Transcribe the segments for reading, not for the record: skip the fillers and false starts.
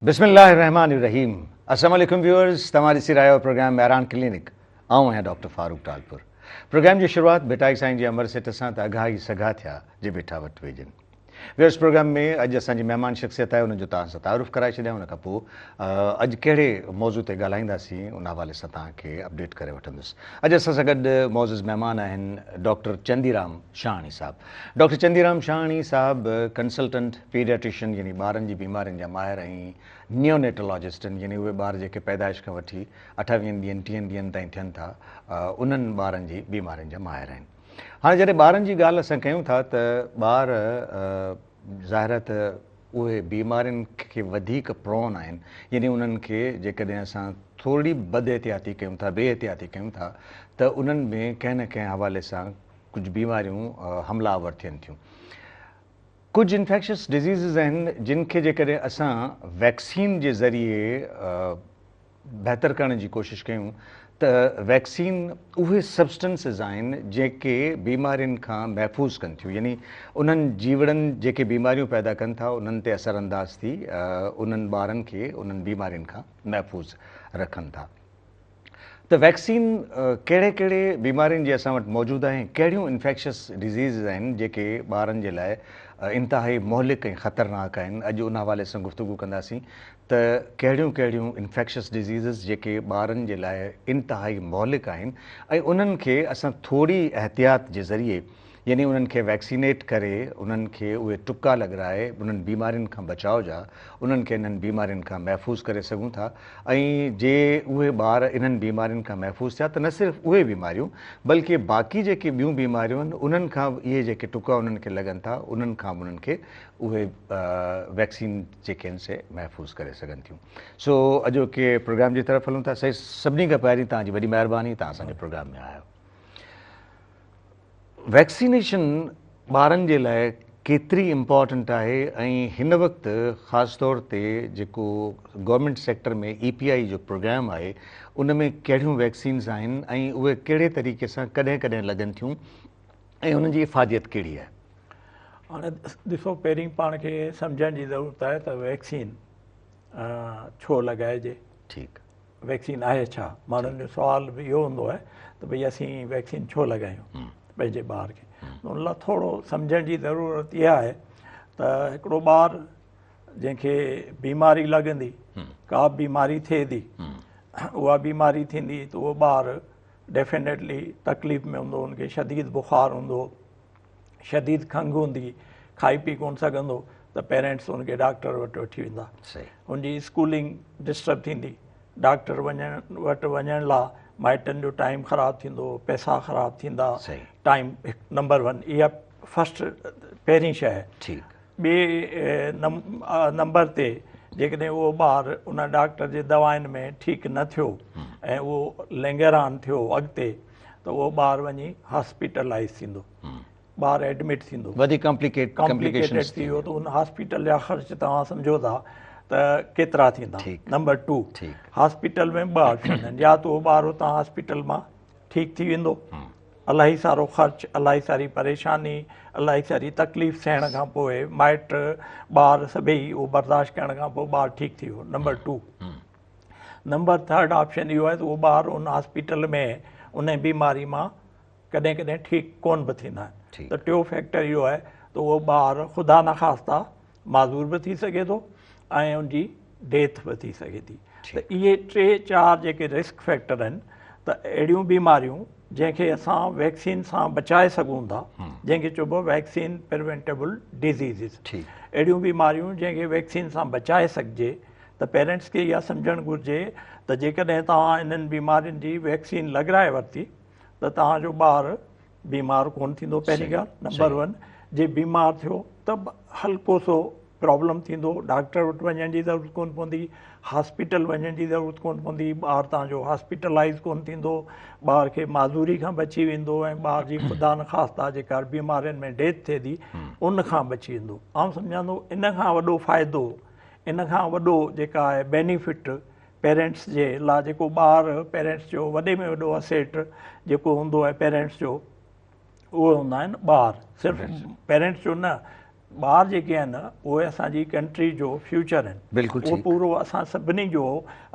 بسم الله الرحمٰن الرحيم السلام عليڪم ويورز توهان ڏسي رهيا آهيو پروگرام مهراڻ ڪلينڪ آئون آهيان ڊاڪٽر فاروق ٽالپر پروگرام جي شروعات ڀٽائي سائين جي امر سٽ سان ته اگها ئي سگها ٿيا جي بيٺا وٽ ويڄن ويورز پروگرام ۾ اڄ اسان جي مهمان شخصيت آهي انهن جو توهان سان تعارف ڪرائي ڇڏيان ان کان پوء اڄ ڪهڙي موضوع تي ڳالهائينداسين ان حوالي سان توهان کي اپڊيٽ ڪري وٺندس اڄ اسان سان گڏ معزز مهمان آهن ڊاڪٽر چنديرام شاهاڻي صاحب ڊاڪٽر چنديرام شاهاڻي صاحب ڪنسلٽنٽ پيڊياٽريشن يعني ٻارن جي بيمارين جا ماهر ۽ نيونيٽولاجسٽ آهن يعني اهي ٻار جيڪي پيدائش کان وٺي اٺاويهن ڏينهن ٽيهن ڏينهن تائين ٿين ٿا انهن ٻارن جي بيمارين جا ماهر آهن هاڻي جڏهن ٻارن جي ڳالهه اسان ڪيون ٿا ته ٻار ظاهر آهي ته اهي بيمارين کي وڌيڪ پرون آهن يعني انهن کي جيڪڏهن اسان ٿورڙي بد احتياطي ڪيون ٿا بي احتياطي ڪيون ٿا ته انهن ۾ ڪنهن نه ڪنهن حوالي سان ڪجهه بيماريون حمله آور ٿين ٿيون. ڪجهه انفيڪشس ڊزيزز آهن جن کي جيڪڏهن اسان ويڪسين جي ذريعي بهتر ڪرڻ جي ڪوشش ڪيون ته ويڪسين اهي سبسٽنسز آهن جيڪي بيمارين کان محفوظ ڪن ٿيون يعني انهن جيوڙن جيڪي بيماريون پيدا ڪن ٿا انهن تي اثر انداز ٿي انهن ٻارن کي انهن بيمارين کان محفوظ رکن ٿا ته ويڪسين ڪهڙي ڪهڙي بيمارين جي اسان وٽ موجود آهي ۽ ڪهڙيون انفيڪشس ڊزيزز آهن جيڪي ٻارن جي لاء انتهائي مهلڪ ۽ خطرناڪ آهن اڄ ان حوالي سان گفتگو ڪنداسين ته ڪهڙيون ڪهڙيون انفيڪشس ڊزيزز جيڪي ٻارن جي لاء انتهائي مهلڪ آهن ۽ انهن کي اسان ٿوري احتياط جي ذريعي يعني انهن کي ويڪسينيٽ ڪري انهن کي اهي ٽڪا لڳرائي انهن بيمارين کان بچاء جا انهن کي انهن بيمارين کان محفوظ ڪري سگهون ٿا ۽ جي اهي ٻار انهن بيمارين کان محفوظ ٿيا ته نه صرف اهي بيماريون بلڪه باقي جيڪي ٻيون بيماريون آهن انهن کان به اهي جيڪي ٽڪا انهن کي لڳن ٿا انهن کان به انهن کي اهي ويڪسين جيڪي آهن سي محفوظ ڪري سگهن ٿيون سو اڄوڪي پروگرام جي طرف هلون ٿا سائين سڀني کان پهرين توهان جي وڏي مهرباني توهان اسان جي پروگرام ۾ آيا ويڪسينيشن ٻارن جي لاء ڪيتري امپارٽنٽ آهي ۽ هن وقت خاص طور تي جيڪو گورنمينٽ سيڪٽر ۾ اي پي آئي جو پروگرام آهي ان ۾ ڪهڙيون ويڪسينز آهن ۽ اهي ڪهڙي طريقي سان ڪڏهن ڪڏهن لڳن ٿيون ۽ انهن جي افاديت ڪهڙي آهي؟ هاڻي ڏسو پهرين پاڻ کي سمجهڻ جي ضرورت آهي ته ويڪسين ڇو لڳائجي؟ ٺيڪ. ويڪسين آهي ڇا؟ ماڻهن جو سوال به اهو هوندو آهي ته ڀئي اسين ويڪسين ڇو لڳايون پنهنجي ٻار کي؟ ان لاء ٿورو سمجهڻ جي ضرورت اها آهي ته هڪڙو ٻار جنهن کي بيماري لڳندي، ڪا به بيماري ٿئي ٿي، اها بيماري ٿيندي ته اهو ٻار ڊيفينيٽلي تڪليف ۾ هوندو، ان کي شديد بخار هوندو، شديد کنگهه هوندي، کائي پي ڪونه سگهندو ته پيرنٽس ان کي ڊاڪٽر وٽ وٺي ويندا. ان جي اسڪولنگ ڊسٽرب ٿيندي، ڊاڪٽر وڃڻ وٽ وڃڻ لا مائٽن جو ٽائيم خراب ٿيندو، پئسا خراب ٿيندا، ٽائيم نمبر ون اها فرسٽ پهرين شيء آهي. ٻئي نمبر تي جيڪڏهن اهو ٻار ان ڊاڪٽر جي دوائن ۾ ٺيڪ نه ٿيو ۽ اهو لينگران ٿيو اڳتي ته اهو ٻار وڃي هاسپيٽلائز ٿيندو، ٻار ايڊمٽ ٿيندو، وڌيڪ ڪمپليڪيٽيڊ ٿي ويو ته ان هاسپيٽل جا خرچ توهان سمجهو ٿا ته ڪيترا ٿيندا. نمبر ٽو، هاسپيٽل ۾ ٻه آپشن آهن، يا ته اهو ٻار اتان هاسپيٽل مان ٺيڪ ٿي ويندو، الاهي سارو خرچ، الاهي ساري پريشاني، الاهي ساري تڪليف سهڻ کان پوء مائٽ ٻار سڀئي اهو برداشت ڪرڻ کان پوء ٻار ٺيڪ ٿي ويو. Number two, number third option اهو آهي ته اهو ٻار ان هاسپيٽل ۾ ان بيماري مان ڪڏهن ڪڏهن ٺيڪ ڪونه به ٿيندا آهن. ته ٽيو فيڪٽر اهو آهي ته اهو ٻار خدا نخواسته معذور به ٿي سگهي ٿو ۽ ان جي ڊيٿ به ٿي سگهي ٿي. ته اهي ٽي چار جيڪي رسڪ فيڪٽر آهن ته اهڙيون بيماريون جنهن کي اسان ويڪسين سان بچائي سگهون ٿا، جنهن کي چئبو ويڪسين پريونٽيبل ڊزيزز، اهڙيون بيماريون جنهن کي ويڪسين سان بچائي سگهجي ته پيرنٽس کي اها سمجهڻ گهرجي ته جيڪڏهن توهان انهن بيمارين جي ويڪسين لڳرائي ورتي ته توهان جو ٻار بيمار ڪونه ٿيندو پهرين ڳالهه. نمبر ون، جي بيمار ٿيو ته به هلڪو سو پرابلم ٿيندو، ڊاڪٽر وٽ وڃڻ جي ضرورت ڪونه پوندي، هاسپيٽل وڃڻ جي ضرورت ڪونه پوندي، ٻار توهان جو هاسپيٽلائز ڪونه ٿيندو، ٻار کي معذوري کان بچي ويندو ۽ ٻار جي خدا نخواسته جيڪا بيمارين ۾ ڊيٿ ٿئي ٿي ان کان بچي ويندو. آئون سمجهان ٿو ان کان وڏو فائدو، ان کان وڏو جيڪا آهي بينيفٽ پيرنٽس جي لا، جيڪو ٻار پيرنٽس جو وڏي ۾ وڏو اسيٽ جيڪو هوندو آهي پيرنٽس جو اهو هوندا آهن ٻار، صرف پيرنٽس جو نه، ٻار جيڪي آهن اهي اسان جي ڪنٽري جو فيوچر آهن. بلڪل اهو ٺيڪ. پورو اسان سڀني جو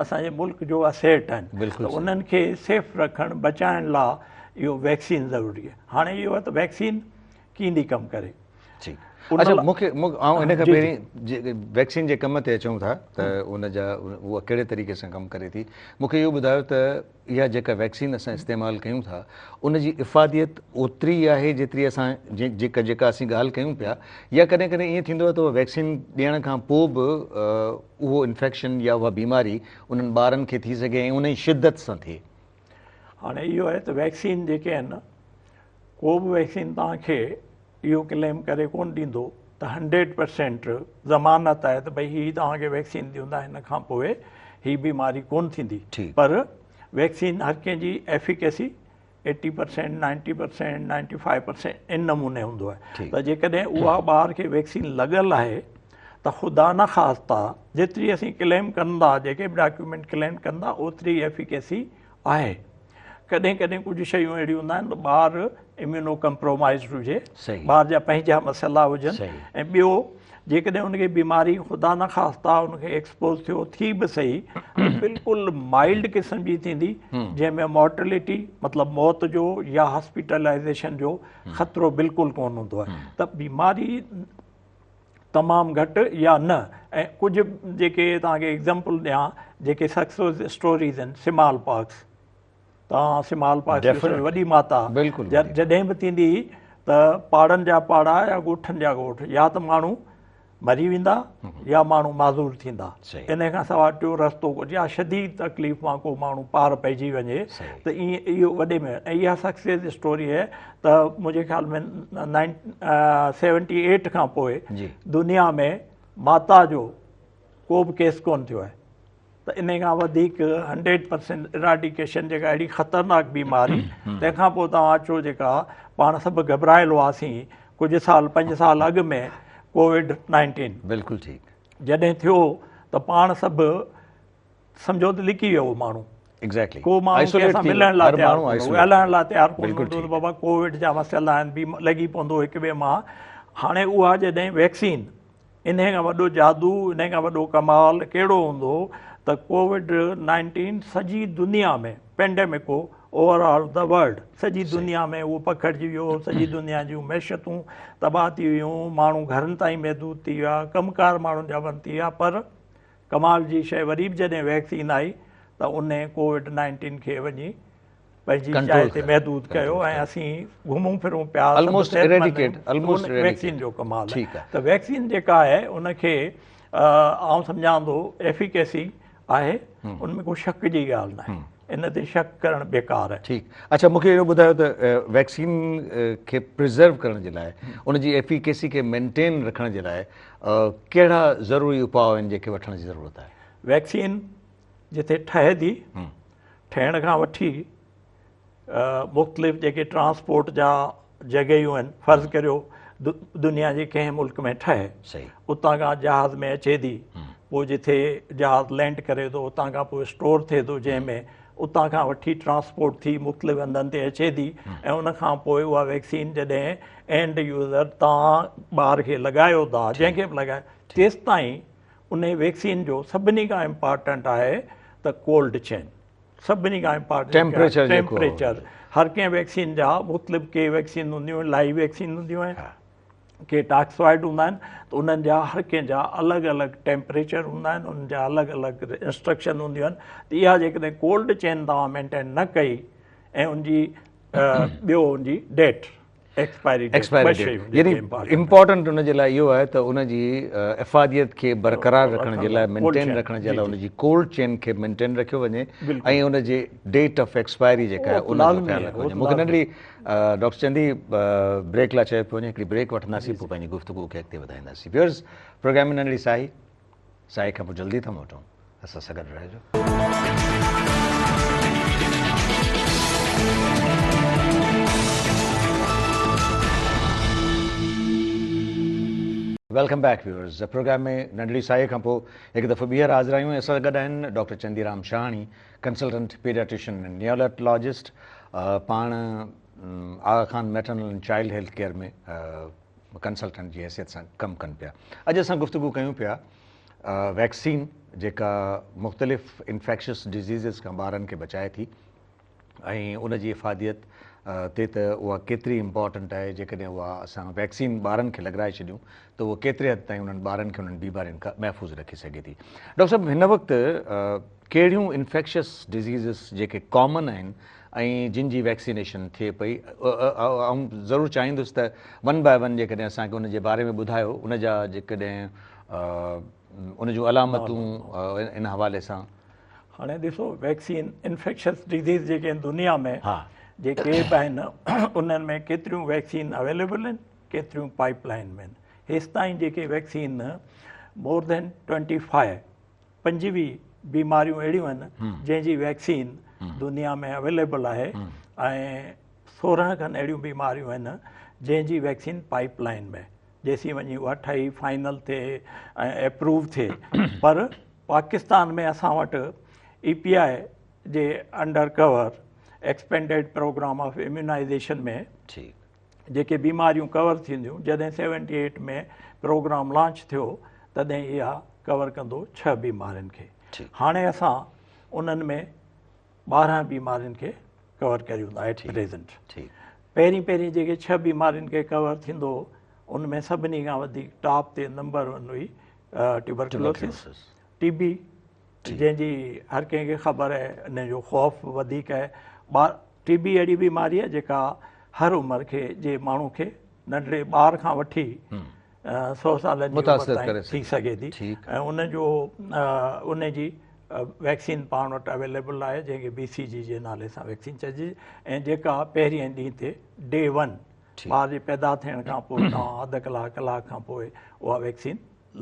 اسان جي ملڪ جو اسيٽ آهن. بلڪل ته صحيح. انهن کي سيف رکڻ بچائڻ لا اهو ويڪسين ضروري آهي. هاڻي اهو آهي ته ويڪسين ڪيئن ٿي ڪم ڪري. ٺيڪ. ان اڇا لا مون کي آئون ان کان جي جي. پهرين ويڪسين جي ڪم تي اچون ٿا ته ان جا اها ڪهڙي طريقي سان ڪم ڪري ٿي. مون کي اهو ٻڌايو ته اها جيڪا ويڪسين اسان استعمال ڪيون ٿا ان جي افاديت اوتري ئي آهي جيتري اسان جيڪا جيڪا اسين ڳالهه ڪيون پيا يا ڪڏهن ڪڏهن ائين ٿيندو آهي ته اها ويڪسين ڏيڻ کان پوء به اهو انفيڪشن يا اها بيماري انهن ٻارن کي ٿي سگهي ۽ ان ئي شدت سان ٿئي. هاڻي اهو آهي ته ويڪسين جيڪي آهن ڪو به ويڪسين توهان کي اهو ڪليم ڪري ڪونه ڏيندو ته هنڊريڊ پرسينٽ ضمانت آهي ته ڀئي هي توهان کي ويڪسين ڏيون ٿا هن کان پوء هي بيماري ڪونه ٿيندي پر ويڪسين هر ڪنهن جي efficacy eighty percent ninety percent ninety five percent ان نموني هوندو آهي ته جيڪڏهن اها ٻار کي ويڪسين لڳل آهي ته خدا نخواسته جيتري اسين ڪليم ڪندا جيڪي به ڊاڪيومينٽ ڪليم ڪندا اوتري ايفيڪيسي آهي ڪڏهن ڪڏهن ڪجهه شيون اهڙيون هوندا آهن ته ٻار اميونو ڪمپرومائزڊ هجي، ٻار جا پنهنجا مسئلا هجن ۽ ٻيو جيڪڏهن ان کي بيماري خدا نخواسته ان کي ايڪسپوز ٿيو ٿي به سهي ته بلڪل مائلڊ قسم جي ٿيندي جنهن ۾ مورٽلٽي مطلب موت جو يا هاسپيٽلائزيشن جو خطرو بلڪل ڪونه هوندو آهي ته بيماري تمام گهٽ يا نه ۽ ڪجهه جيڪي توهان کي ايگزامپل ڏيان جيڪي سڪسيس اسٽوريز آهن سمال پاڪس توهان سمال پاڪس وڏي ماتا جڏهن به ٿيندي هئي ته پاڙن جا پاڙا يا ڳوٺن جا ڳوٺ يا ته ماڻهو مري ويندا يا ماڻهو معذور ٿيندا ان کان سواء ٽيو رستو ڪو يا شديد تڪليف مان ڪو ماڻهو پار پئجي وڃي ته ائين اهو وڏي ۾ ۽ اها سڪسيس اسٽوري آهي ته منهنجي خيال ۾ نائن سيونٽي ايٽ کان پوء دنيا ۾ ماتا جو ڪو به ڪيس ڪون ٿيو آهي ته انهي کان وڌيڪ هنڊريڊ پرسينٽ اراڊيڪيشن جيڪا اهڙي خطرناڪ بيماري تنهن کان پوء توهان اچو جيڪا پاڻ سڀ گهٻرايل هئاسين ڪجهه سال پنج سال اڳ ۾ ڪووڊ نائنٽين بلڪل ٺيڪ جڏهن ٿيو ته پاڻ سڀ سمجهو ته لڪي ويو ماڻهو ايگزيڪٽلي ڪو ماڻهو ڪنهن سان ملڻ لاء تيار ڪونه هو ڳالهائڻ لاء تيار ڪونه هوندو ته بابا ڪووڊ جا مسئلا آهن لڳي پوندو هڪ ٻئي مان هاڻي اها جڏهن ويڪسين انهيء کان وڏو جادو، انهيء کان وڏو ڪمال ڪهڙو هوندو ته ڪووڊ نائنٽين سڄي دنيا ۾ پينڊيمڪ هو، اوور آل the world, سڄي دنيا ۾ اهو پکڙجي ويو، سڄي دنيا جون معيشتون تباهه ٿي ويون، ماڻهو گهرن تائين محدود ٿي ويا، ڪم ڪار ماڻهن جا بند ٿي ويا، پر ڪمال جي شيء وري به جڏهن ويڪسين آئي ته انهي ڪووڊ نائنٽين کي وڃي پنهنجي جاء تي محدود ڪيو ۽ اسين گهمون ڦرون پيا ويڪسين جو ڪمال آهي ته ويڪسين جيڪا آهي ان کي آئون سمجهان ٿو ايفيڪيسي آهي ان ۾ ڪو شڪ جي ڳالهه ناهي ان تي شڪ ڪرڻ بيڪار آهي. ٺيڪ اڇا مون کي اهو ٻڌايو ته ويڪسين کي پريزرو ڪرڻ جي لاء ان جي ايفيڪيسي کي مينٽين رکڻ جي لاء ڪهڙا ضروري اپاء آهن جيڪي وٺڻ جي ضرورت آهي؟ ويڪسين جتي ٺهي ٿي ٺهڻ کان وٺي مختلف جيڪي ٽرانسپورٽ جا جڳهيون آهن فرض ڪريو دنيا جي ڪنهن ملڪ ۾ ٺهي اتان کان جهاز ۾ اچي ٿي پوء جتي جهاز لينڊ ڪري ٿو اتان کان پوء اسٽور ٿئي ٿو جنهن ۾ اتان کان وٺي ٽرانسپورٽ ٿي مختلف هنڌن تي اچي ٿي ۽ ان کان پوء اها ويڪسين جڏهن اينڊ يوزر تان ٻار کي لڳايو ٿا جنهن کي به لڳايو تيستائين انهي ويڪسين جو سڀني کان امپارٽنٽ آهي ته ڪولڊ چين سڀني کان امپارٽنٽ ٽيمپريچر ٽيمپريچر هر ڪنهن ويڪسين جا مختلف ڪي ويڪسين هونديون آهن لائيو ويڪسين هونديون آهن ڪي ٽاڪسوائڊ هوندا آهن ته انهن جا هر ڪنهن جا الڳ الڳ ٽيمپريچر هوندا آهن انهن جا الڳ الڳ انسٽرڪشن هونديون آهن ته اها جيڪڏهن ڪولڊ چين توهان مينٽين نه ڪئي ۽ ان جي ٻيو ان جي ڊيٽ ايڪسپائري ڊيٽ يعني امپورٽنٽ ان جي لاء اهو آهي ته ان جي افاديت کي برقرار رکڻ جي لاء مينٽين رکڻ جي لاء ان جي ڪولڊ چين کي مينٽين رکيو وڃي ۽ ان جي ڊيٽ آف ايڪسپائري جيڪا آهي ان جو خيال رکيو وڃي مون کي ننڍڙي ڊاڪٽر چندي بريڪ لاء چيو پيو وڃي هڪڙي بريڪ وٺنداسين پوء پنهنجي گفتگو کي اڳتي وڌائينداسين ويورز پروگرام ۾ ننڍڙي ساهي ساهي کان پوء جلدي ٿا موٽون اسان سان گڏ رهجو. Welcome back viewers programme ۾ ننڍڙي ساهي کان پوء هڪ دفعو ٻيهر حاضر آهيون ۽ اسان سان گڏ آهن doctor Chandi Ram Shahani consultant paediatrician ۽ neonatologist پاڻ Aga Khan maternal and child health care ۾ consultant جي حيثيت سان ڪم ڪن پيا. اڄ اسان گفتگو ڪيون پيا ويڪسين جيڪا مختلف انفيڪشس ڊزيزز کان ٻارن کي بچائي ٿي ۽ ان جي افاديت تي ته اها ڪيتري امپارٽنٽ آهي جيڪڏهن اها اسان ويڪسين ٻارن کي لڳرائي ڇڏيون ته اهو ڪيتري حد تائين انهن ٻارن کي انهن بيمارين کان محفوظ رکي سگهي ٿي. ڊاڪٽر صاحب هن وقت ڪهڙيون انفيڪشس ڊزيزز جيڪي ڪامن آهن ۽ جن جي ويڪسينيشن ٿئي پئي آئون ضرور چاهيندس ته ون باء ون جيڪڏهن اسان کي ان جي باري ۾ ٻڌايو ان جا جيڪڏهن ان جون علامتون ان حوالي سان. هاڻي ڏسو ويڪسين انفيڪشس ڊزيز جيڪي آهن دنيا ۾ جيڪي به آهن انهن ۾ ڪيتريون ويڪسين اويليبل آهن ڪيتريون پائپ لائن ۾ آهن هيستائين جيڪي ويڪسين مور دين 25 25 بيماريون اهڙيون آهن جنهن جي ويڪسين دنيا ۾ اويليبل آهي ۽ 16 کن اهڙيون بيماريون آهن جنهن جي ويڪسين پائپ لائن ۾ جيسين وڃي اها ٺهي فائنل ٿئي ۽ اپروو ٿئي پر پاڪستان ۾ اسان وٽ اي پي آء جي under cover expanded programme of immunisation ۾ جيڪي بيماريون ڪور ٿينديون جڏهن 78 ۾ پروگرام لانچ ٿيو تڏهن اها ڪور ڪندو 6 بيمارين کي هاڻي اسان انهن ۾ 12 بيمارين کي ڪور ڪريون ٿا ايٽ پريزنٽ. پهرين پهرين جيڪي 6 بيمارين کي ڪور ٿيندو ان ۾ سڀني کان وڌيڪ ٽاپ تي نمبر 1 هئي ٽيوبرڪلوسس، ٽي بي، جنهن جي هر ڪنهن کي خبر آهي ان جو خوف وڌيڪ آهي. ٽي بي اهڙي بيماري آهي جيڪا هر عمر کي جي ماڻهو کي ننڍڙي ٻار کان وٺي 100 سالن جي عمر تائين ٿي سگهي ٿي ۽ ان جو ان جي ويڪسين پاڻ وٽ اويليبل آهي جنهن کي بي سي جي جي نالي سان ويڪسين چئجي ۽ جيڪا پهرين ڏينهن تي ڊي 1 ٻار جي پيدا ٿيڻ کان پوء توهان اڌ ڪلاڪ ڪلاڪ کان پوء اها ويڪسين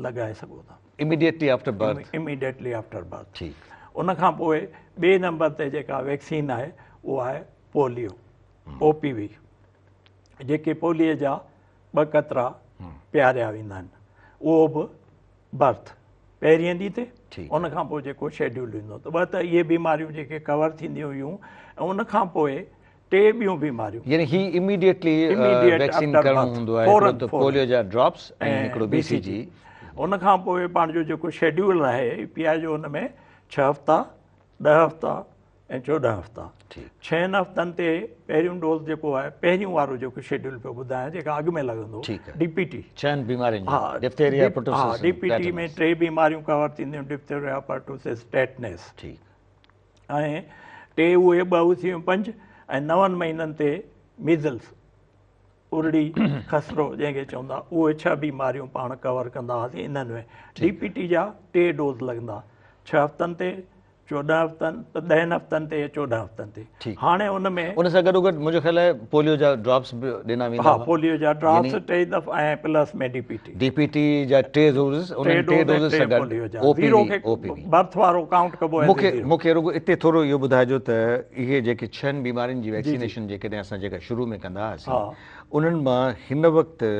لڳائي سگهو ٿا. Immediately after birth. Immediately after birth. ٺيڪ. ان کان پوء ٻئي نمبر تي جيڪا ويڪسين آهي اها آهي پوليو، او پي وي، جيڪي پوليو جا 2 قطرا پياريا ويندا آهن اهو به برٿ پهرين ڏينهن تي ان کان پوء جيڪو شيڊيول ايندو ته ٻه ته اهي بيماريون جيڪي ڪور ٿينديون هيون ۽ ان کان پوء ٽي ٻيون بيماريون يعني هي اميڊيٽلي ويڪسين ڪرڻو هوندو آهي هڪڙو ته پوليو جا ڊراپس ۽ هڪڙو بي سي جي. ان کان پوء پنهنجو جيڪو شيڊيول آهي اي پي آء جو ان ۾ 6 هفتا، 10 هفتا ۽ 14 هفتا. ڇهن هفتن تي پهريون ڊوز جيڪو آهي پهريون وارو جيڪو شيڊيول پيو ٻڌايان جيڪا اڳ ۾ لڳندو ڊي پي ٽي. ڇهن بيمارين جو ڊفتيريا پرٽوسس ڊي پي ٽي ۾ ٽي بيماريون ڪور ٿينديون ڊفتيريا پرٽوسس ٽيٽنس. ٺيڪ. ۽ ٽي اهي ٻه اهي ٿي ويون پنج ۽ نون مهينن تي ميزلس ارڙي خسرو جنهن کي چوندا اهي ڇهه بيماريون پاڻ ڪور ڪندا هئاسين انهن ۾ ڊي پي ٽي جا ٽي ڊوز لڳندا ڇهه هفتن تي 14 هفتن 10 هفتن تي 14 هفتن تي هاڻي ان ۾ ان سان گڏو گڏ منهنجو خيال آهي پوليو جا ڊراپس به ڏنا ويندا ها پوليو جا ڊراپس ٽي دفعا ۽ plus ۾ D P T D P T جا ٽي ڊوزز انهن ٽي ڊوزز سان گڏ او پي وي او پي وي برٿ وارو ڪائونٽ ڪبو آهي مونکي مونکي رڳو اتي ٿورو اهو ٻڌائجو ته اهي جيڪي ڇهن بيمارين جي ويڪسينيشن جيڪڏهن اسان جيڪا شروع ۾ ڪندا هئاسين انهن مان هن وقت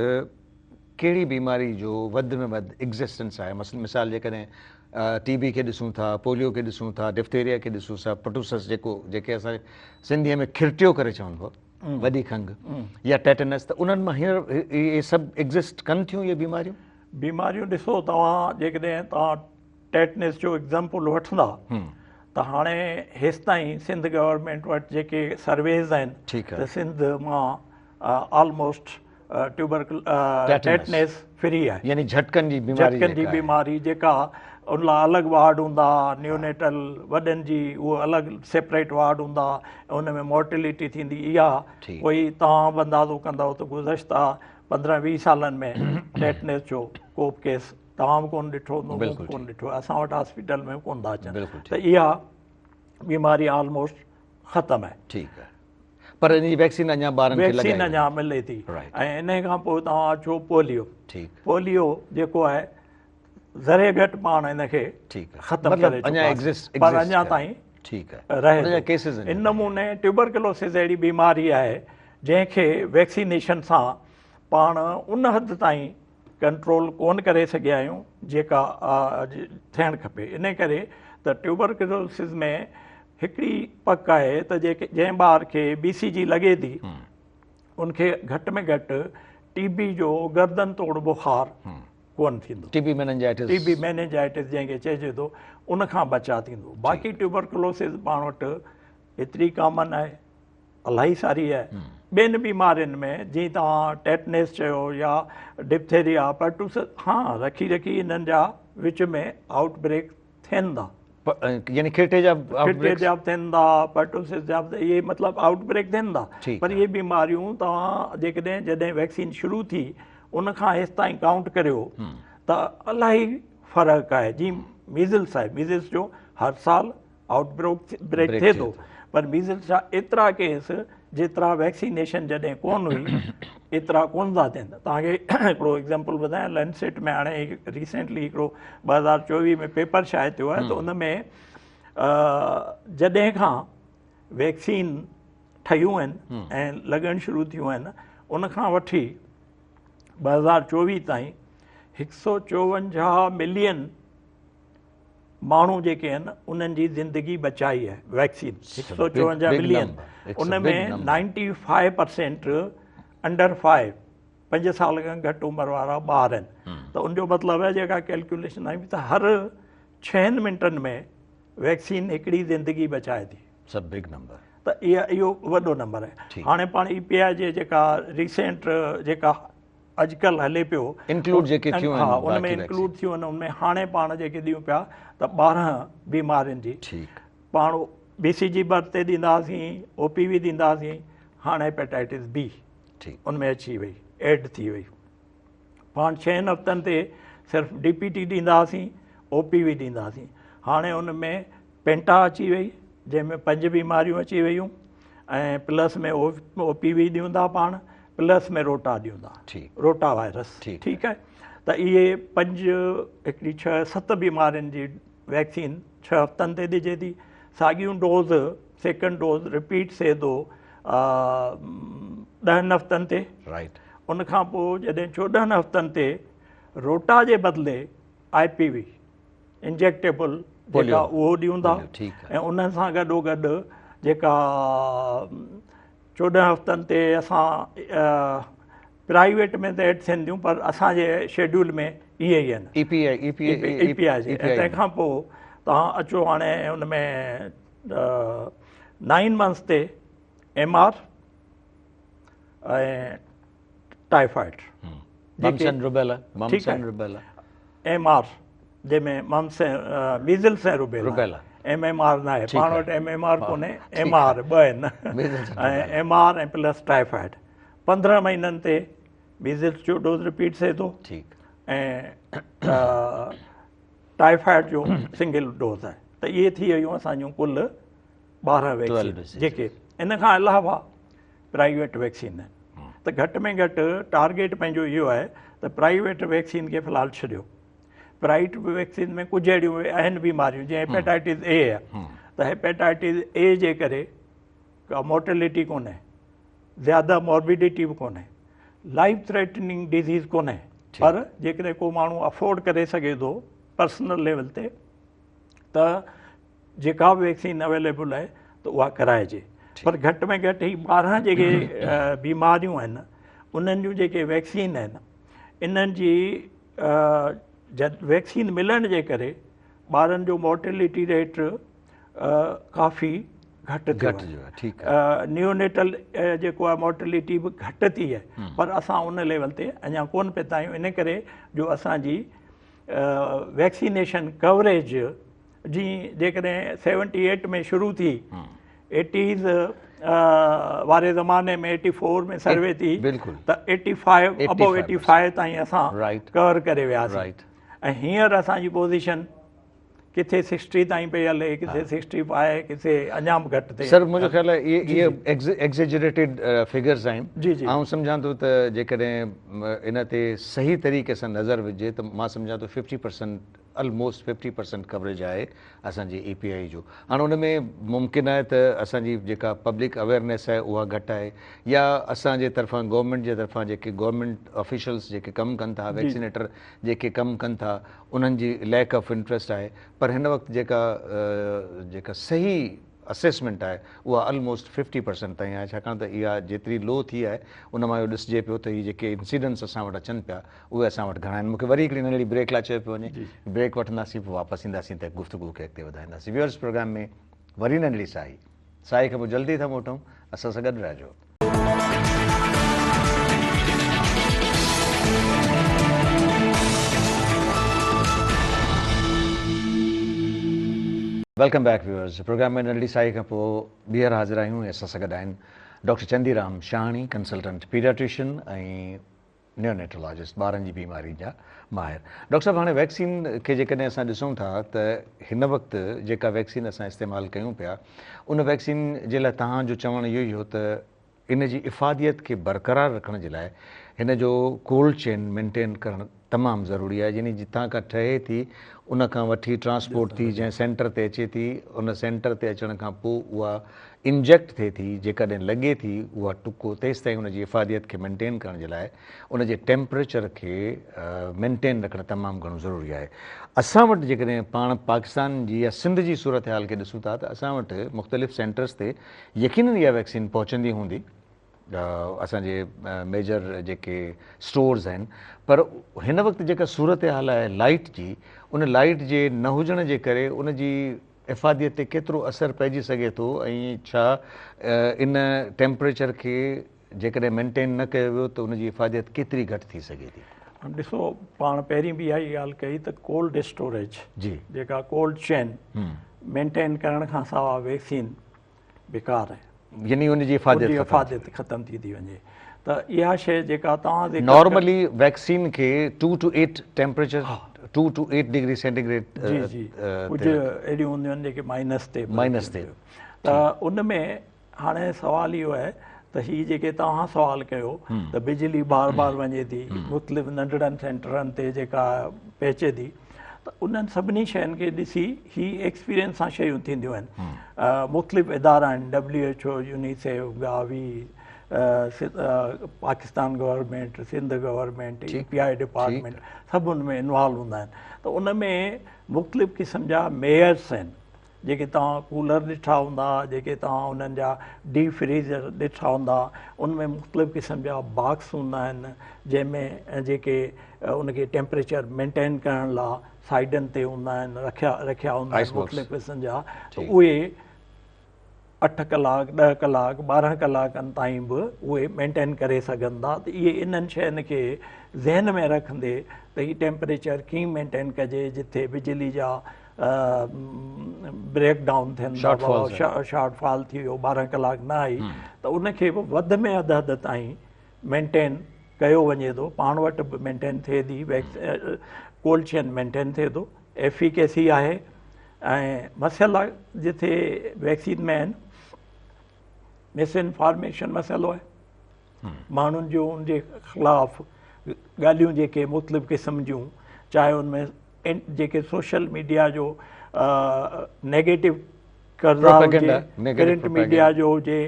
ڪهڙي بيماري جو وڌ ۾ وڌ ايگزسٽنس آهي مثلا مثال جيڪڏهن ٽي بي کي ڏسون ٿا پوليو کي ڏسون ٿا ڊفتيريا کي ڏسون ٿا پرٽوسس جيڪو جيڪي اسان سنڌيء ۾ کرٽيو ڪري چون وڏي کنگهه يا ٽيٽنس ته انهن مان هينئر اهي سڀ ايگزسٽ ڪن ٿيون اهي بيماريون؟ بيماريون ڏسو توهان جيڪڏهن توهان ٽيٽنس جو ايگزامپل وٺندا ته هاڻي هيستائين سنڌ گورنمينٽ وٽ جيڪي سرويز آهن ته سنڌ مان آلموسٽ ٽيوبرڪل ٽيٽنس فري آهي يعني جهٽڪن جي بيماري جهٽڪن جي بيماري جيڪا ان لاء الڳ وارڊ هوندا نيونيٽل وڏن جي اهو الڳ سيپريٽ وارڊ هوندا ان ۾ مورٽلٽي ٿيندي اها ڪوئي توهان به اندازو ڪندؤ ته گذشته 15 20 سالن ۾ ٽيٽنس جو ڪو به ڪيس توهان به ڪونه ڏٺو هوندو مون به ڪونه ڏٺو اسان وٽ هاسپيٽل ۾ ڪونه ٿا اچن ته اها بيماري آلموسٽ ختم آهي ٺيڪ آهي پر ان جي ويڪسين اڃا ٻارن کي لڳائي ويڪسين اڃا ملي ٿي ۽ ان کان پوء توهان اچو پوليو ٺيڪ پوليو جيڪو آهي ذري گهٽ پاڻ ان کي ختم ڪري اڃا ايگزسٽ پر اڃا تائين ٺيڪ آهي رهي ان جا ڪيسز ان نموني ٽيوبرڪلوسس اهڙي بيماري آهي جنهن کي ويڪسينيشن سان پاڻ ان حد تائين ڪنٽرول ڪون ڪري سگهيا آهيون جيڪا ٿيڻ کپي ان ڪري ته ٽيوبرڪلوسس ۾ هڪڙي پڪ آهي ته جيڪي جنهن ٻار کي بي سي جي لڳي ٿي ان کي گهٽ ۾ گهٽ ٽي بي جو گردن توڙ بخار ڪونه ٿيندو. ٽي بي ميننجائٽس. ٽي بي ميننجائٽس جنهن کي چئجي ٿو ان کان بچاء ٿيندو. باقي ٽيوبرڪلوسز پاڻ وٽ ايتري ڪامن آهي، الاهي ساري آهي. ٻين بيمارين ۾ جيئن توهان ٽيٽنس چيو يا ڊپٿيريا، پرٽوسس، ها رکي رکي انهن جا وچ ۾ آئوٽ بريڪ ٿين ٿا. يعني کيٽي جا آئوٽ بريڪ، کيٽي جا به ٿين ٿا، پرٽوسس جا به، اهي مطلب آئوٽ بريڪ ٿين ٿا. پر اهي بيماريون توهان جيڪڏهن جڏهن ويڪسين شروع ٿي ان کان هيستائين ڪائونٽ ڪريو ته الاهي فرق آهي. جيئن ميزلس آهي، ميزلس جو هر سال آئوٽ بريڪ ٿئي ٿو، پر ميزلس جا ايترا ڪيس جيترا ويڪسينيشن جڏهن ڪون هئي ايترا ڪون ٿا ٿين. توهان کي هڪڙو ايگزامپل ٻڌايان، لينسيٽ ۾ هاڻي ريسينٽلي هڪڙو 2024 ۾ پيپر شايع ٿيو آهي ته ان ۾ جڏهن کان ويڪسين ٺهيون آهن ۽ لڳڻ شروع ٿيون آهن ان کان وٺي 2024 تائين 154 ملين ماڻهو جيڪي آهن انهن جي زندگي بچائي آهي ويڪسين. 154 ملين، ان ۾ 95% انڊر 5، 5 سال کان گهٽ عمر وارا ٻار آهن. ته ان جو مطلب آهي جيڪا ڪيلڪيوليشن آئي ته هر 6 منٽن ۾ ويڪسين هڪڙي زندگي بچائي ٿي. سڀ بگ نمبر. ته اهو وڏو نمبر آهي. هاڻي پاڻ اي پي آء جي جيڪا ريسينٽ جيڪا اڄڪلهه هلي پيو، انڪلوڊ جيڪي ٿيون آهن، ها ان ۾ انڪلوڊ ٿيون آهن، ان ۾ هاڻي پاڻ جيڪي ڏيون پيا ته 12 بيمارين جي پاڻ بي سي جي برٿ تي ڏينداسين، او پي وي ڏينداسين، هاڻي هيپاٽائٽس بي ان ۾ اچي وئي، ايڊ ٿي وئي. پاڻ 6 هفتن تي صرف ڊي پي ٽي ڏينداسين، او پي وي ڏينداسين، هاڻي ان ۾ پينٽا اچي وئي جنهن ۾ 5 بيماريون اچي ويون ۽ پلس ۾ او پي وي ڏيون ٿا پاڻ، پلس ۾ روٽا ڏيون ٿا، روٽا وائرس. ٺيڪ آهي. ته اهي 5 هڪڙي 6 7 بيمارين جي ويڪسين 6 هفتن تي ڏجي ٿي. ساڳيون ڊوز سيڪنڊ ڊوز رپيٽ ٿئي ٿو 10 هفتن تي. ان کان پوء جڏهن 14 هفتن تي روٽا جي بدلي آء پي وي انجيڪٽيبل جيڪا اهو ڏيون ٿا ۽ ان سان گڏو گڏ جيڪا 14 هفتن تي اسان پرائيويٽ ۾ ته ايڊ ٿين ٿيون پر اسان جي شيڊيول ۾ اهي ئي آهن. اي پي آء، اي پي آء جي. تنهن کان پوء توهان اچو هاڻي ان ۾ 9 منٿس تي M R ۽ typhoid, mumps and rubella, mumps and rubella, M R جنهن ۾ mumps ۽ measles ۽ rubella, M M R ناهي پاڻ وٽ، ايم ايم آر ڪونهي، ايم آر ٻه آهن، ۽ ايم آر ۽ پلس ٽائيفائيڊ. 15 مهينن تي ميزلس جو ڊوز رپيٽ ٿئي ٿو ۽ ٽائيفائيڊ جو سنگل ڊوز آهي. ته اهي ٿي ويون اسان جون ڪل 12 ويڪسين، جيڪي ان کان علاوه پرائيويٽ ويڪسين آهن. ته گهٽ ۾ گهٽ ٽارگيٽ پنهنجو اهو آهي ته پرائيويٽ ويڪسين کي في الحال ڇڏيو. پرائيويٽ ويڪسين ۾ ڪجهه اهڙيون آهن بيماريون جيئن هيپيٽائٽس اي آهي، ته هيپيٽائٽس اي جي ڪري ڪا مورٽلٽي ڪونهي، زياده موربيڊٽي به ڪونهي، لائف ٿريٽننگ ڊزيز ڪونهي، پر جيڪڏهن ڪو ماڻهو افورڊ ڪري سگهي ٿو پرسنل ليول تي ته جيڪا به ويڪسين اويليبل آهي ته اها ڪرائجي. پر گهٽ ۾ گهٽ هي 12 جيڪي بيماريون آهن انهن جون جيڪي ويڪسين آهن انهن جي ويڪسين ملڻ جي ڪري ٻارن جو مورٽلٽي ريٽ ڪافي گهٽ ٿيو آهي. نيونيٽل جيڪو آهي مورٽلٽي به گهٽ ٿي آهي، پر اسان ان ليول تي اڃا ڪونه پهتا آهيون، ان ڪري جو اسان جي ويڪسينيشن ڪوريج جي جيڪڏهن 78 ۾ شروع ٿي، ايٽيز واري زماني ۾ 84 ۾ سروي ٿي ته 85، ابو 85 تائين اسان ڪور ڪري وياسين ۽ هينئر اسان جي پوزيشن ڪٿي 60 تائين پئي هلي، ڪٿي 65، ڪٿي اڃا به گهٽ ٿئي. سر منهنجو خيال آهي اهي ايگزيجريٽيڊ فگرز آهن. آئون سمجهان ٿو ته جيڪڏهن ان تي صحيح طريقي سان نظر وجهجي ته مان سمجهان ٿو 50%، الموسٽ 50% ڪوريج آهي اسان جي اي پي آئي جو. هاڻ ان ۾ ممڪن آهي ته اسان جي جيڪا پبلڪ اويئرنيس آهي اها گهٽ آهي يا اسان جي طرفان گورنمينٽ جي طرفان جيڪي گورنمينٽ آفيشلس جيڪي ڪم ڪن ٿا، ويڪسينيٽر جيڪي ڪم ڪن ٿا انهن جي ليڪ آف انٽرسٽ آهي، پر هن وقت جيڪا جيڪا صحيح اسيسمينٽ آهي اها الموسٽ ففٽي پرسنٽ تائين آهي ڇاڪاڻ ته اها جيتري لو ٿي آهي ان مان اهو ڏسجي پيو ته هي جيڪي انسيڊنٽس اسان وٽ اچن پيا اهي اسان وٽ گهڻا آهن مون کي وري هڪڙي ننڍڙي بريڪ لاء چيو پيو وڃي بريڪ وٺنداسين پوء واپس اينداسين ته گفتگو کي اڳتي وڌائينداسين ويورز پروگرام ۾ وري ننڍڙي ساهي ساهي کان پوء جلدي ٿا موٽون اسان سان گڏ رهجو. Welcome back viewers programme ۾ ننڍڙي ساهي کان پوء ٻيهر حاضر آهيون ۽ اسان سان گڏ آهن doctor Chandi Ram Shahani consultant paediatrician ۽ neonatologist ٻارن جي بيمارين جا ماهر. ڊاڪٽر صاحب هاڻي ويڪسين کي جيڪڏهن اسان ڏسون ٿا ته هن وقت جيڪا ويڪسين اسان استعمال ڪيون پيا ان ويڪسين جي لاء توهان جو چوڻ اهو ئي هو ته ان جي افاديت کي برقرار رکڻ جي لاء هن جو ڪولڊ چين مينٽين ڪرڻ تمام ضروري آهي يعني جتان کان ٺهي ٿي ان کان وٺي ٽرانسپورٽ ٿي جنهن سينٽر تي اچي ٿي ان سينٽر تي اچڻ کان پوء اها انجيڪٽ ٿئي ٿي جيڪڏهن لڳي ٿي اها ٽڪو تيستائين ان جي افاديت کي مينٽين ڪرڻ جي لاء ان جي ٽيمپريچر کي مينٽين رکڻ تمام گهڻو ضروري آهي اسان وٽ جيڪڏهن پاڻ پاڪستان جي يا سنڌ جي صورتحال کي ڏسون ٿا ته اسان وٽ مختلف سينٽرز تي يقينن اها ويڪسين پهچندي هوندي اسان جي ميجر جيڪي اسٽورز آهن پر هن وقت جيڪا صورتحال آهي لائيٽ جي ان لائيٽ جي نه هجڻ جي ڪري ان جي افاديت تي ڪيترو اثر پئجي سگهي ٿو ۽ ڇا ان ٽيمپريچر کي جيڪڏهن مينٽين نه ڪيو ويو ته ان جي افاديت ڪيتري گهٽ ٿي سگهي ٿي؟ ڏسو پاڻ پهرين به اها ئي ڳالهه ڪئي ته ڪولڊ اسٽوريج جي جيڪا ڪولڊ چين مينٽين ڪرڻ کان سواء ويڪسين بيڪار آهي. يعني ان جي افاديت ختم افاديت ختم ٿي ٿي وڃي ته اها شيء جيڪا توهان ذڪر نارملي ويڪسين کي 2 to 8 temperature 2 to 8 degree centigrade جي جي ڪجهه اهڙيون هونديون آهن جيڪي مائنس تي مائنس تي ته ان ۾ هاڻي سوال اهو آهي ته هي جيڪي توهان سوال ڪيو ته بجلي بار بار وڃي ٿي مختلف ننڍڙن سينٽرن تي جيڪا پهچي ٿي ته انهن سڀني شين کي ڏسي هي ايڪسپيرينس سان شيون ٿينديون آهن مختلف ادارا آهن W H O UNICEF Gavi Pakistan government Sindh government E P I department سڀ ان ۾ انوالو هوندا آهن ته ان ۾ مختلف قسم جا ميئرس آهن جيڪي توهان ڪولر ڏٺا هوندا، جيڪي توهان انهن جا ڊي فريزر ڏٺا هوندا، ان ۾ مختلف قسم جا باڪس هوندا آهن، جنهن ۾ جيڪي ان کي ٽيمپريچر مينٽين ڪرڻ لا سائيڊن تي هوندا آهن، رکيا رکيا هوندا آهن مختلف قسم جا ته اهي اٺ ڪلاڪ، ڏهه ڪلاڪ، 12 ڪلاڪن تائين به اهي مينٽين ڪري سگهن ٿا ته اهي انهن شين کي ذهن ۾ رکندي ته هي ٽيمپريچر ڪيئن مينٽين ڪجي جتي بجلي جا بريڪ ڊائون ٿين ٿا شارٽ فال ٿي ويو 12 ڪلاڪ نه آئي ته ان کي به وڌ ۾ اڌ حد تائين مينٽين ڪيو وڃي ٿو پاڻ وٽ به مينٽين ٿئي ٿي ڪولڊ چين مينٽين ٿئي ٿو ايف اي ڪي سي آهي ۽ مسئلا جتي ويڪسين ۾ آهن مس انفارميشن مسئلو آهي ماڻهن جون ان جي خلاف ڳالهيون جيڪي مختلف قسم جون چاهي ان ۾ جيڪي سوشل ميڊيا جو نيگيٽو ڪردار هجي پرنٽ ميڊيا جو هجي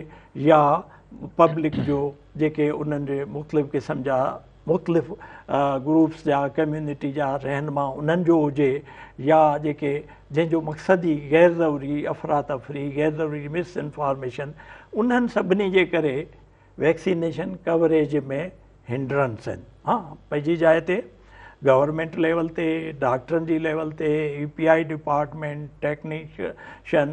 يا پبلڪ جو جيڪي انهن جي مختلف قسم جا مختلف گروپس جا ڪميونٽي جا رهنما انهن جو هجي يا جيڪي جنهن جو مقصد ئي غير ضروري افراتفري غير ضروري مس انفارميشن انهن سڀني جي ڪري ويڪسينيشن ڪوريج ۾ هنڊرنس آهن. ها پنهنجي جاء تي گورنمينٽ ليول تي ڊاڪٽرن جي ليول تي E P I department technician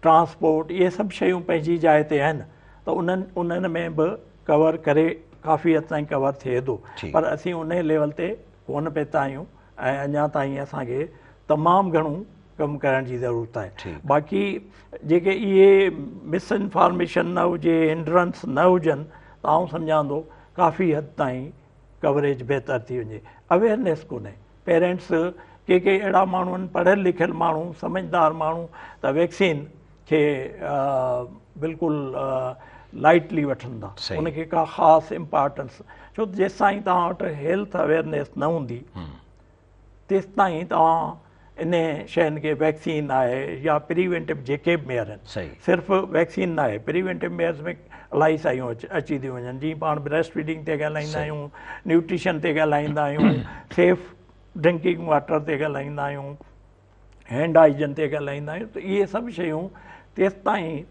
transport اهي سڀ شيون پنهنجي جاء تي آهن ته انهن انهن ۾ به ڪور ڪري ڪافي حد تائين ڪور ٿئي ٿو پر اسين ان ليول تي ڪونه پهتا آهيون ۽ اڃا تائين اسان کي تمام گهڻو ڪم ڪرڻ جي ضرورت آهي باقي جيڪي اهي مس انفارميشن نه هجي هنڊرنس نه هجن ته آئون سمجهان ٿو ڪافي حد تائين ڪوريج بهتر ٿي وڃي اويئرنيس ڪونهي پيرنٽس ڪي ڪي اهڙا ماڻهو آهن پڙهيل لکيل ماڻهو سمجهدار ماڻهو ته ويڪسين کي بلڪل لائٽلي وٺن ٿا ان کي ڪا خاص امپارٽنس ڇو جيستائين توهان وٽ هيلٿ اويئرنيس نه هوندي تيستائين توهان انهن شين کي ويڪسين آهي يا پريوينٽو جيڪي به ميئر آهن صرف ويڪسين نه آهي پريوينٽو ميئرز ۾ الاهي شيون اچي ٿيون وڃن جيئن پاڻ بريسٽ فيڊنگ تي ڳالهائيندا آهيون نيوٽريشن تي ڳالهائيندا آهيون سيف ڊرنڪنگ واٽر تي ڳالهائيندا آهيون هينڊ هائيجن تي ڳالهائيندا آهيون ته اهي سڀ شيون تيستائين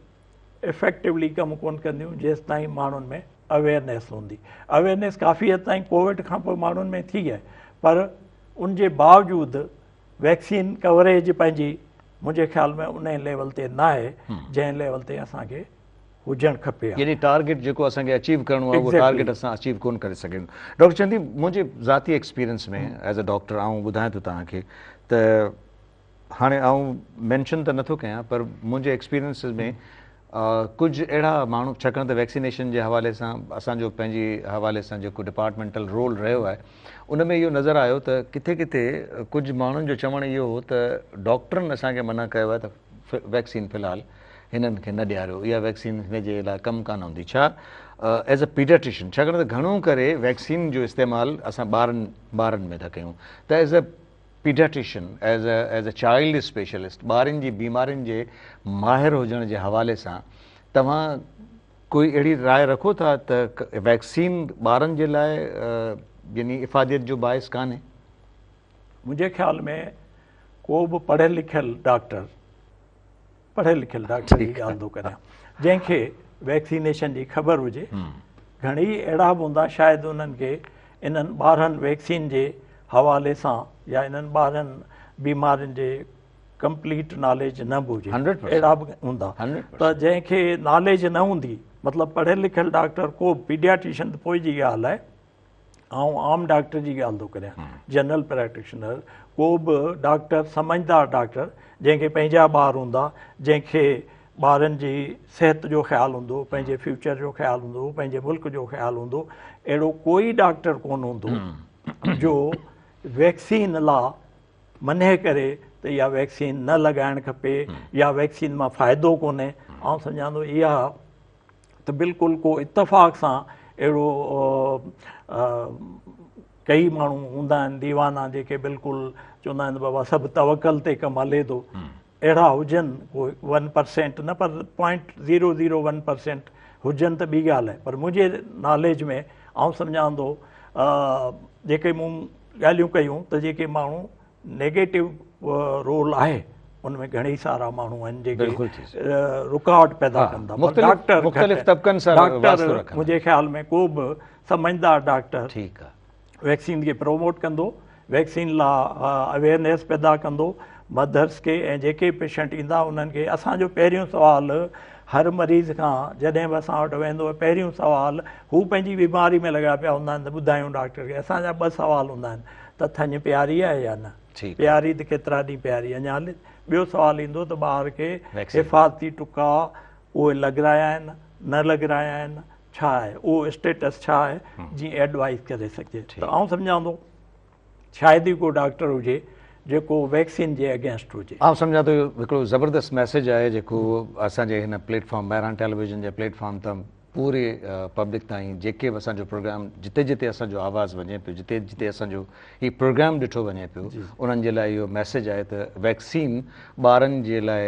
افيڪٽولي ڪم ڪونه ڪنديون جيستائين ماڻهن ۾ اويئرنيس هوندي. اويئرنيس ڪافي حد تائين ڪووڊ کان پوء ماڻهن ۾ ٿي آهي پر ان جي باوجود ويڪسين ڪوريج پنهنجي منهنجي خيال ۾ انهي ليول تي ناهي جنهن ليول تي اسان کي هجڻ کپي ها. يعني ٽارگيٽ جيڪو اسان کي اچيو ڪرڻو آهي اهو ٽارگيٽ اسان اچيو ڪونه ڪري سگهيا آهيون. ڊاڪٽر چندي منهنجي ذاتي ايڪسپيرينس ۾ ايز ا ڊاڪٽر آئون ٻڌايان ٿو توهان کي ته هاڻي آئون مينشن ته نٿو ڪيان پر منهنجي ايڪسپيرينسز ۾ ڪجهه اهڙا ماڻهو ڇاڪاڻ ته ويڪسينيشن جي حوالي سان اسان جو پنهنجي حوالي سان جيڪو ڊپارٽمينٽل رول رهيو آهي ان ۾ اهو نظر آيو ته ڪٿي ڪٿي ڪجهه ماڻهن جو چوڻ اهو هو ته ڊاڪٽرن اسان کي منع ڪيو آهي ته ويڪسين في الحال هنن کي نه ڏياريو اها ويڪسين هن جي لاء ڪم ڪانه هوندي ڇا ايز اي پيڊياٽريشن ڇاڪاڻ ته گهڻو ڪري ويڪسين جو استعمال اسان ٻارن ٻارن ۾ ٿا ڪيون ته as a paediatrician, as a as a child specialist, ٻارن جي بيمارين جي ماهر هجڻ جي حوالي سان توهان ڪوئي اهڙي راء رکو ٿا ته ويڪسين ٻارن جي لاء يعني افاديت جو باعث ڪانهي؟ منهنجي خيال ۾ ڪو به پڙهيل لکيل ڊاڪٽر پڙهيل لکيل ڊاڪٽر جي ڳالهه ٿو ڪريان جنهن کي ويڪسينيشن جي خبر هجي گهڻي اهڙا به هوندا شايد انهن کي انهن ٻارهن ويڪسين جي حوالي سان يا انهن ٻارهن بيمارين جي ڪمپليٽ ناليج نه به هجي اهڙا به هوندا ته جنهن کي ناليج نه هوندي مطلب پڙهيل لکيل ڊاڪٽر ڪو پيڊياٽريشن ته پوء جي ڳالهه آهي آئون عام ڊاڪٽر جي ڳالهه ٿو ڪريان جنرل پريڪٽيشنر ڪو به ڊاڪٽر سمجهدار ڊاڪٽر جنهن کي پنهنجا ٻار هوندا جنهن کي ٻارن جي صحت جو خيال هوندو پنهنجي فيوچر جو خيال هوندو پنهنجي ملڪ جو خيال هوندو اهڙو ڪوئي ڊاڪٽر ڪونه هوندو جو ويڪسين لا منع ڪري ته اها ويڪسين نه لڳائڻ کپي يا ويڪسين مان فائدو ڪونهي آئون سمجهان ٿو اها ته بلڪل ڪو اتفاق سان اهڙو ڪئي ماڻهو هوندا آهن ديوانا جيڪي بلڪل چوندا آهن بابا سڀ توڪل تي ڪم هلي ٿو اهڙا هجن ڪو ون پرسينٽ نه پر point zero zero one percent هجن ته ٻي ڳالهه آهي پر منهنجي ناليج ۾ آئون سمجهان ٿو جيڪي مون ڳالهيون ڪيون ته جيڪي ماڻهو نيگيٽو رول آهي ان ۾ گهڻي سارا ماڻهو آهن جيڪي رڪاوٽ پيدا ڪن ٿا پر ڊاڪٽر مختلف طبقن سان واسطو رکن منهنجي خيال ۾ ڪو به سمجهدار ڊاڪٽر ٺيڪ آهي ويڪسين کي پروموٽ ڪندو ويڪسين لا اويئرنيس پيدا ڪندو مدرس کي ۽ جيڪي پيشنٽ ايندا انهن کي اسان جو پهريون سوال هر مريض کان جڏهن به اسان وٽ ويندو پهريون سوال هو پنهنجي بيماري ۾ لڳا پيا هوندا آهن ته ٻڌايون ڊاڪٽر کي اسان جا ٻه سوال هوندا آهن ته ٿڃ پياري آهي يا نه؟ پياري ته ڪيترا ڏينهن پياري اڃا هلي. ٻيو سوال ايندو ته ٻار کي حفاظتي ٽڪا اهي لڳرايا آهن نه لڳرايا آهن ڇا آهي اهو اسٽيٽس ڇا آهي جيئن ايڊوائز ڪري سگهجي ته آئون سمجهان ٿو شايد ئي ڪو ڊاڪٽر هجي جيڪو ويڪسين جي اگينسٽ هجي. آئون سمجهان ٿو اهو هڪڙو زبردست ميسيج آهي جيڪو اسان جي هن پليٽ فارم مهراڻ ٽيليويزن جي پليٽ فارم تان پوري پبلڪ تائين جيڪي به اسان جو پروگرام جتي جتي اسان جو آواز وڃي پيو جتي جتي اسان جو هي پروگرام ڏٺو وڃي پيو انهن جي لاء اهو ميسيج آهي ته ويڪسين ٻارن جي لاء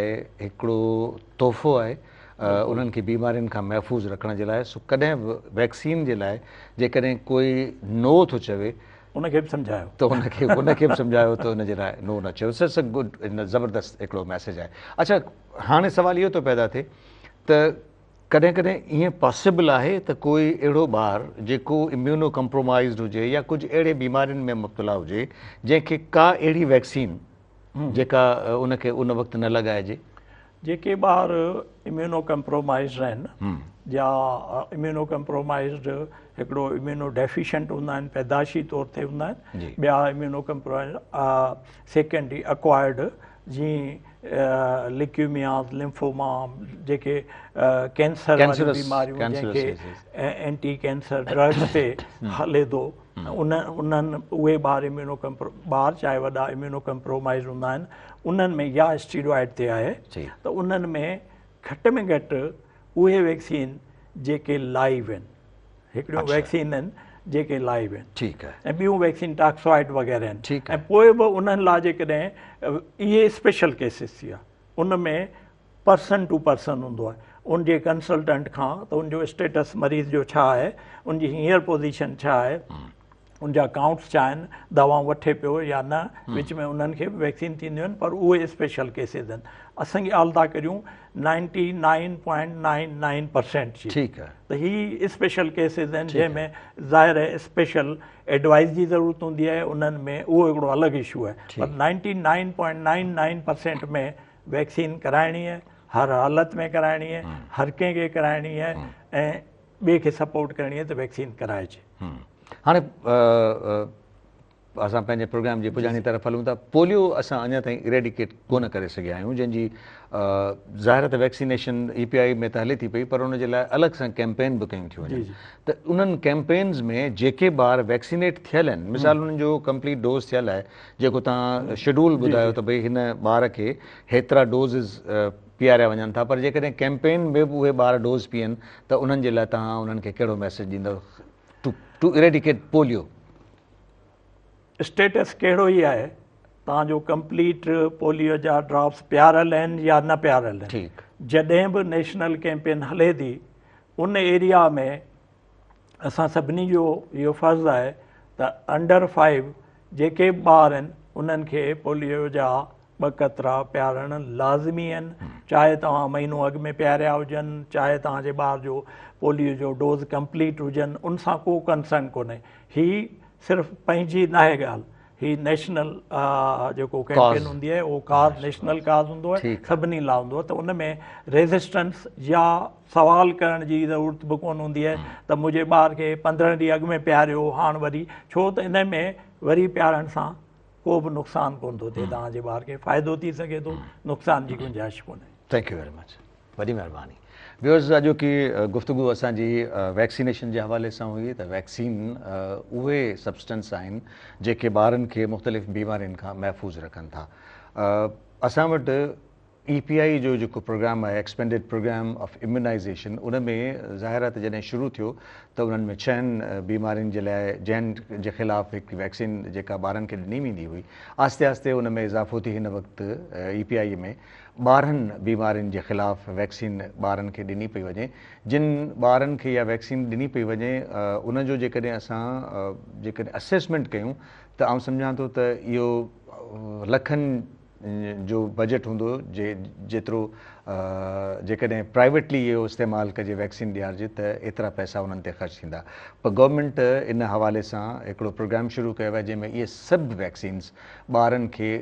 هڪڙو تحفو آهي انهن کي بيمارين کان محفوظ رکڻ جي لاء سو ڪڏهن به ويڪسين جي لاء جيڪڏهن ڪوئي نو ٿو چوي ان کي به سمجهايو ته ان کي ان کي به سمجهايو ته ان جي لاء نو نه چيو سر it's good زبردست هڪڙو ميسيج آهي اڇا هاڻي سوال اهو ٿو پيدا ٿئي ته ڪڏهن ڪڏهن ائين پاسيبل آهي ته ڪوئي اهڙو ٻار جيڪو اميونو ڪمپرومائزڊ هجي يا ڪجهه اهڙي بيمارين ۾ مبتلا هجي جنهن کي ڪا اهڙي ويڪسين جيڪا ان کي ان وقت نه لڳائجي. جيڪي ٻار اميونو ڪمپرومائزڊ آهن يا اميونو ڪمپرومائزڊ هڪڙو اميونو ڊيفيشنٽ هوندا آهن پيدائشي طور تي هوندا آهن ٻيا اميونو ڪمپرومائزڊ سيڪنڊري اڪوائرڊ جيئن ليڪيمياز، لمفوما جيڪي ڪينسر واريون بيماريون جنهن کي اينٽي ڪينسر ڊرگس تي هلي ٿو انهن اهي ٻار اميونو ڪمپرو ٻار چاهي وڏا اميونو ڪمپرومائز هوندا آهن انهن ۾ يا اسٽيرائڊ تي آهي ته انهن ۾ گهٽ ۾ گهٽ اهي ويڪسين جيڪي لائيو آهن هڪڙيون ويڪسين آهن جيڪي لائيو آهن ٺيڪ آهي ۽ ٻيون ويڪسين ٽاڪسوائڊ وغيره آهن ٺيڪ ۽ پوء به انهن لاء جيڪڏهن اهي اسپيشل ڪيسز ٿي ويا ان ۾ پرسن ٽو پرسن هوندو آهي ان جي ڪنسلٽنٽ کان ته ان جو اسٽيٽس مريض جو ڇا آهي ان جي هينئر پوزيشن ڇا آهي ان جا ڪائونٽس ڇا آهن، دوائون وٺي پيو يا نه، وچ ۾ انهن کي به ويڪسين ٿينديون آهن پر اهي اسپيشل ڪيسز آهن. اسان ڳالهه ٿا ڪريون ninety nine point nine nine percent جي ته هي اسپيشل ڪيسز آهن جنهن ۾ ظاهر آهي اسپيشل ايڊوائز جي ضرورت هوندي آهي انهن ۾ اهو هڪڙو الڳ اشو آهي پر ninety nine point nine nine percent ۾ vaccine ڪرائڻي آهي، هر حالت ۾ ڪرائڻي آهي، هر ڪنهن کي ڪرائڻي آهي ۽ ٻئي کي سپورٽ ڪرڻي آهي ته ويڪسين ڪرائجي. هاڻي اسان پنهنجي پروگرام جي پڄاڻي طرف هلون ٿا. پوليو اسان اڃا تائين اريڊيڪيٽ ڪونه ڪري سگهيا آهيون جنهن جي ظاهر ته ويڪسينيشن اي پي آء ۾ ته هلي ٿي پئي پر ان جي لاء الڳ سان ڪيمپين به ڪيون ٿيون وڃن ته انهن ڪيمپينز ۾ جيڪي ٻار ويڪسينيٽ ٿيل آهن مثال انهن جو ڪمپليٽ ڊوز ٿيل آهي جيڪو توهان شيڊول ٻڌايو ته ڀئي هن ٻار کي هيترا ڊوزز پياريا وڃن ٿا پر جيڪڏهن ڪيمپين ۾ به اهي ٻار ڊوز پيئن ته انهن جي لاء توهان انهن کي ڪهڙو ميسيج ڏيندؤ ٽو ٽو اريڊيڪيٽ پوليو؟ اسٽيٽس ڪهڙو ئي آهي توهان جو ڪمپليٽ پوليو جا ڊراپس پياريل آهن يا نه پياريل آهن ٺيڪ. جڏهن به نيشنل ڪيمپين هلي ٿي ان ايريا ۾ اسان سڀني جو اهو فرض آهي ته انڊر فائيو جيڪي به ٻار آهن انهن کي پوليو جا ٻه قطرا پيارڻ لازمي آهن چاهي توهان مهينو اڳ ۾ پياريا هجن چاهي توهان جي ٻار جو پوليو جو ڊوز ڪمپليٽ هجن ان سان ڪو ڪنسرن ڪونهي هي صرف پنهنجي ناهي ڳالهه هي نيشنل جيڪو ڪيمپين هوندي آهي اهو ڪاز نيشنل ڪاز هوندو آهي سڀني لاء هوندو آهي ته ان ۾ ريزسٽنس يا سوال ڪرڻ جي ضرورت به ڪونه هوندي آهي ته منهنجي ٻار کي 15 ڏينهن اڳ ۾ پياريو هاڻ وري ڇو ته ان ۾ وري پيارڻ سان ڪو به نقصان ڪونه ٿو ٿئي توهان جي ٻار کي فائدو ٿي سگهي ٿو نقصان جي گنجائش ڪونهي. Thank you very much وڏي مهرباني ويورز اڄوڪي گفتگو اسان جي ويڪسينيشن جي حوالي سان هئي ته ويڪسين اهي سبسٽنس آهن جيڪي ٻارن کي مختلف بيمارين کان محفوظ رکن ٿا اسان وٽ اي پي آئي جو جيڪو پروگرام آهي ايڪسپينڊيڊ پروگرام آف اميونائيزيشن ان ۾ ظاهر آهي ته جڏهن شروع ٿيو ته انهن ۾ ڇهن بيمارين جي لاء جنهن جي خلاف هڪ ويڪسين جيڪا ٻارن کي ڏني ويندي هئي آهستي آهستي ان ۾ اضافو ٿي هن وقت اي پي آئي ۾ 12 بيمارين جي خلاف ويڪسين ٻارن کي ڏني پئي وڃي جن ٻارن کي اها ويڪسين ڏني پئي وڃي ان جو جيڪڏهن اسان جيڪڏهن اسيسمينٽ ڪيون ته آئون سمجهان ٿو ته اهو لکن جو بجيٽ هوندو جيترو جيڪڏهن پرائيويٽلي اهو استعمال ڪجي ويڪسين ڏيارجي ته ايترا پئسا انهن تي خرچ ٿيندا پر گورنمينٽ ان حوالي سان هڪڙو پروگرام شروع ڪيو آهي جنهن ۾ اهي سڀ ويڪسينز ٻارن کي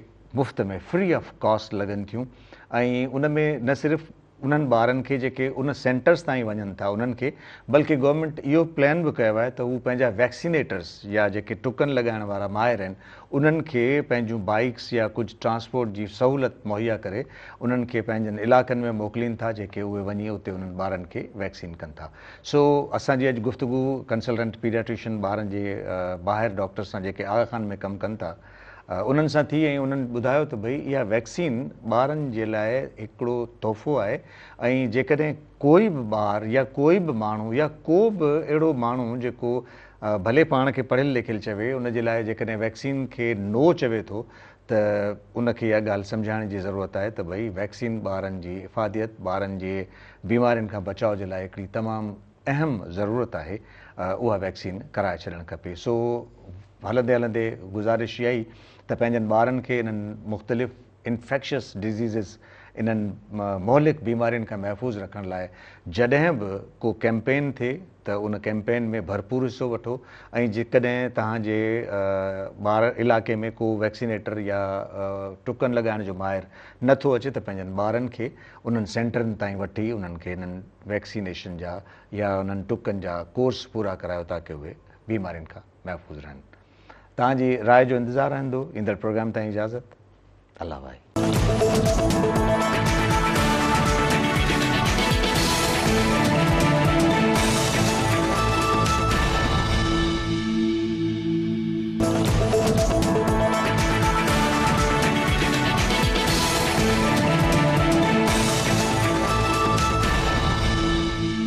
مفت ۾ فري آف ڪاسٽ لڳن ٿيون ۽ ان ۾ نه صرف انهن ٻارن کي جيڪي ان سينٽرز تائين وڃن ٿا انهن کي بلڪه گورنمينٽ اهو پلان به ڪيو آهي ته هو پنهنجا ويڪسينيٽرز يا جيڪي ٽڪن لڳائڻ وارا ماهر آهن انهن کي پنهنجون بائيڪس يا ڪجهه ٽرانسپورٽ جي سهولت مهيا ڪري انهن کي پنهنجن علائقن ۾ موڪلين ٿا جيڪي اهي وڃي اتي انهن ٻارن کي ويڪسين ڪن ٿا سو اسان جي اڄ گفتگو ڪنسلٽنٽ پيڊياٽريشن ٻارن جي ماهر ڊاڪٽر سان جيڪي آغا خان ۾ ڪم ڪن ٿا انهن سان ٿي ۽ انهن ٻڌايو ته ڀئي اها ويڪسين ٻارن جي لاء هڪڙو تحفو آهي ۽ جيڪڏهن ڪوئي به ٻار يا ڪوئي به ماڻهو يا ڪو به اهڙو ماڻهو جيڪو ڀلي پاڻ کي پڙهيل لکيل چوي ان جي لاء جيڪڏهن ويڪسين کي نو چوي ٿو ته ان کي اها ڳالهه سمجهائڻ جي ضرورت آهي ته ڀئي ويڪسين ٻارن جي افاديت ٻارن جي بيمارين کان بچاء جي لاء هڪڙي تمام اهم ضرورت آهي اها ويڪسين ڪرائي ڇڏڻ کپي سو هلندي هلندي گذارش اها ئي ته پنهنجن ٻارن کي انهن مختلف انفيڪشس ڊزيزز انهن مهلڪ بيمارين کان محفوظ رکڻ لاء جڏهن به ڪو ڪيمپين ٿئي ته ان ڪيمپين ۾ ڀرپور حصو وٺو ۽ جيڪڏهن توهان جي ٻار علائقي ۾ ڪو ويڪسينيٽر يا ٽڪن لڳائڻ جو ماهر نه ٿو اچي ته پنهنجن ٻارن کي انهن سينٽرن تائين وٺي انهن کي انهن ويڪسينيشن جا يا انهن ٽڪن جا ڪورس پورا ڪرايو تاڪه اهي بيمارين کان محفوظ رهن. توهان جي راء جو انتظار رهندو. ايندڙ پروگرام تائين اجازت. الله واهي.